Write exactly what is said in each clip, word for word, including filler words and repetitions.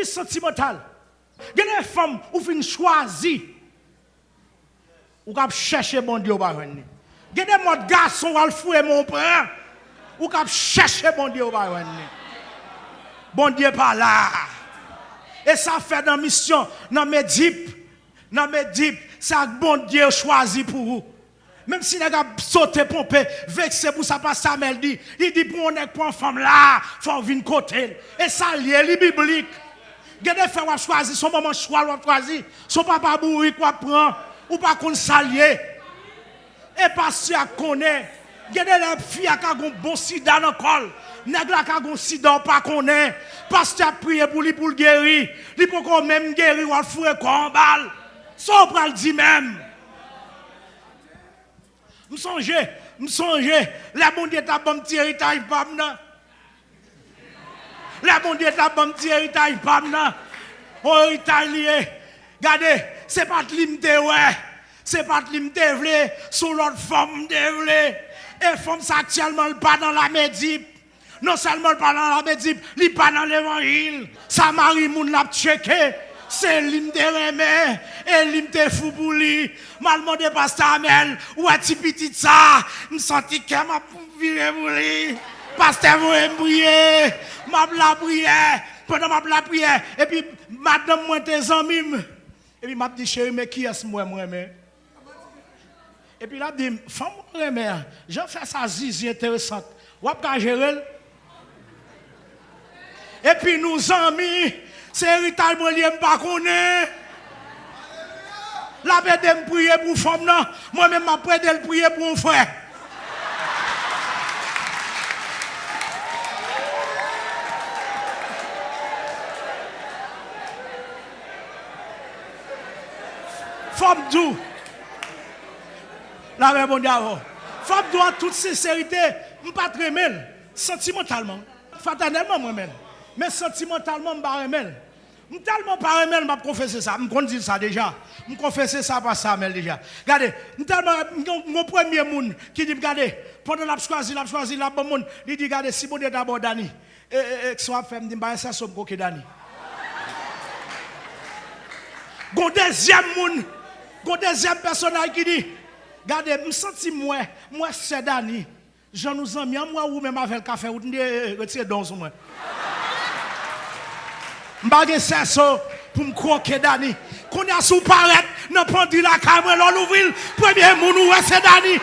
Santimantal. Gen de fanm ou fin chwazi, ou k ap chèche Bondye, ou pa jwenn li. Gen de mòd gason w al foure men w pran, ou k ap chèche Bondye, ou pa jwenn li. Bondye pa la. E sa fè nan misyon, nan Medip, nan Medip, se ak Bondye yo chwazi pou ou. Menm si nèg ap sote, ponpe, vekse pou sa pastè Amèl di, li di pou yon nèg pran fanm la, fò w vin kote l. E sa l ye, li biblik. Gen de fwa w ap chwazi, se yon manman chwal w ap chwazi, se yon papa bourik w ap pran, ou pa konn sa l ye. E pastè a konnen. Gen de lè fi a ka gon bon sida nan kò l, nèg la ka gon sida w pa konnen. Pastè ap priye pou li pou l geri, li poko menm geri, w al foure kò w anba l. Sa w pral di menm? M sonje, m sonje, lè Bondye t ap ban m ti eritaj pa m nan. Lè Bondye t ap ban m ti eritaj pa m nan, on eritaj li ye. Gade, se pa t li m te wè, se pa t li m te vle, se yon lòt fanm m te vle. E fanm sa aktyèlman l pa nan Lamedip. Non sèlman l pa nan Lamedip, li pa nan levanjil. Sa mari moun l ap tcheke. Se li m te renmen, e li m te fou pou li. M al mande pastè Amèl, ou wè ti pitit sa, m santi kè m ap vire pou li. Pastè voye m priye, m ap lapriyè. Pandan m ap lapriyè, epi madanm mwen te zanmi m. Epi m ap di, cheri, men kiyès m wè m renmen? Epi l ap di m, fanm ou renmen an, jan fè sa zizi enteresant, w ap ka jere l? Epi nou zanmi, se eritaj mwen li ye, m pa konnen. L ap ede m priye pou fanm nan, mwen menm m ap ede l priye pou yon frè. Fò m di w, lapè Bondye avè w. Fò m di w an tout senserite, m pa t renmen l santimantalman. Fratènèlman, m renmen l. Men santimantalman, m pa renmen l. M tèlman pa renmen l, m ap konfese sa. M konn di l sa deja. M konfese sa pastè Amèl deja. Gade, m tèlman, m gon, m gon premye moun ki di m, gade, pandan l ap chwazi, l ap chwazi, l ap ban moun, li di, gade, si Bondye ta ba w Dani, e, e, e, sa w ap fè? M di, m pa gen sèso m koke Dani. Gon dezyèm moun, gon dezyèm pèsonaj ki di, gade, m santi m wè, m wè sè Dani. Jan nou zanmi an, m wè ou menm avè l ka fè wout, m di, e, e, retire don sou mwen. M pa gen sèso pou m kwoke Dani. Kounye a, si w parèt nan pandri lakay mwen, lè w louvri l, premye moun ou wè se Dani.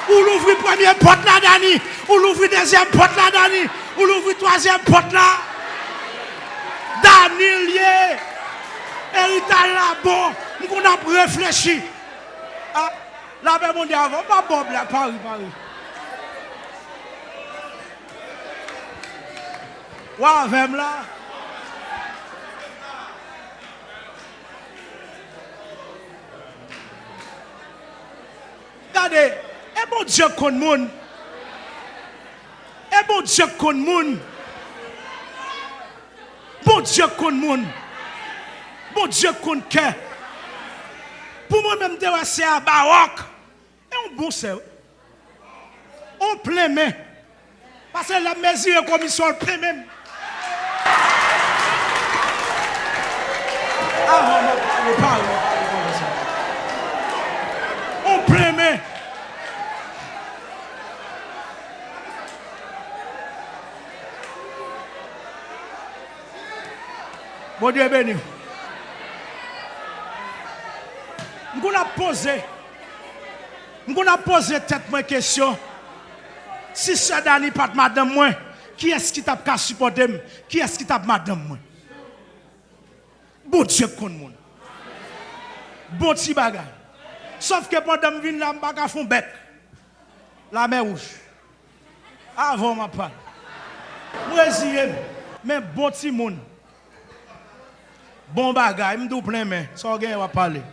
Ou louvri premye pòt la, Dani. Ou louvri dezyèm pòt la, Dani. Ou louvri twazyèm pòt la. Dani l ye. Eritaj la bon. M konn ap reflechi. A, lapè Bondye avè w. M pa ba w blag, pa ri, pa ri. W avè m la? Gade, e Bondye k konn moun. E Bondye k konn moun. Bondye k konn moun. Bondye k konn kè. Pou mwen menm, m te wè sè a bawòk. E yon bon sè, wi. On plen men. Paske lè m mezire komisyon, l plen men m. Avan m ap pale, pale, pale, pale, pale. On plen men. Bondye beni w. M konn ap poze, m konn ap poze tèt mwen kesyon, si sè Dani pa t madanm mwen, kiyès ki t ap ka sipòte m? Kiyès ki t ap madanm mwen? Bondye k konn moun. Bon ti bagay. Sòf ke pandan m vin la, m pa ka fè yon bèk. Lamè wouj. Avan w m ap pale. M reziye m. Men bon timoun. Bon bagay. M di w plen men. Sa w genyen w ap pale.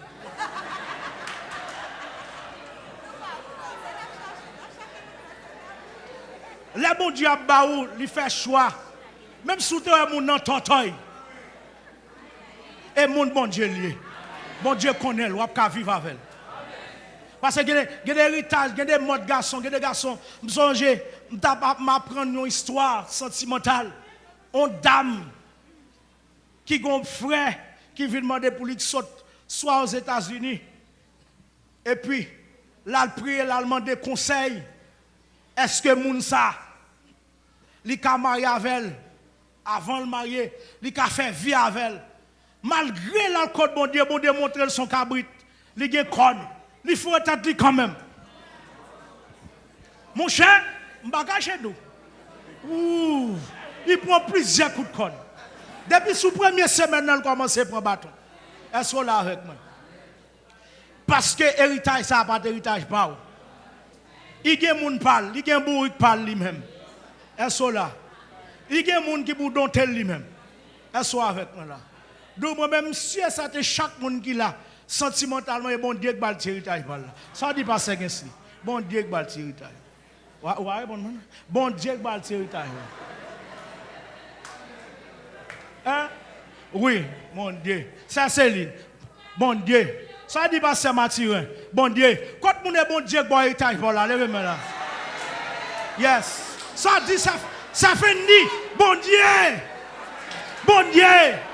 Lè Bondye ap ba ou, li fè chwa. Menm si w te wè moun nan tòtòy. E moun Bondye l ye. Bondye konnen l, w ap ka viv avè l. Paske gen de, gen de eritaj, gen de mòd gason, gen de gason. M sonje, m t ap, ap, m aprann yon istwa santimantal. On dam Ki gen yon frè ki vin mande pou li sot swa Ozetazini, epi l al priye, l al mande konsèy, èske moun sa, li ka marye avè l, avan l marye, li ka fè vi avè l. Malgre l al kot Bondye, Bondye montre l se yon kabrit, li gen kòn, li foure tèt li kanmenm. Monchè, m pa kache di w. Ooh, li pran plizyè kout kòn. Depi sou premye semèn nan, l kòmanse pran baton. Èske w la avèk mwen? Paske eritaj sa a pa t eritaj pa w. Li gen moun pa l, li gen bourik pa l li menm. Èske w la? Li gen moun ki pou donte l li menm. Èske w avèk mwen la? Donk, mwen menm, m si e sèten chak moun ki la, santimantalman, e Bondye k ba l ti eritaj pa l la. Sa w di pastè Gensley? Bondye k ba l ti eritaj. Ou pa reponn mwen. Bondye k ba l ti eritaj la. Hein? Wi, Bondye. Sè Selin. Bondye. Sa w di pastè Mathurin? Bondye. Kot moun e Bondye k ba w eritaj pa w la? Leve men la. Yes. Sa w di, sa, sa fin di? Bondye. Bondye.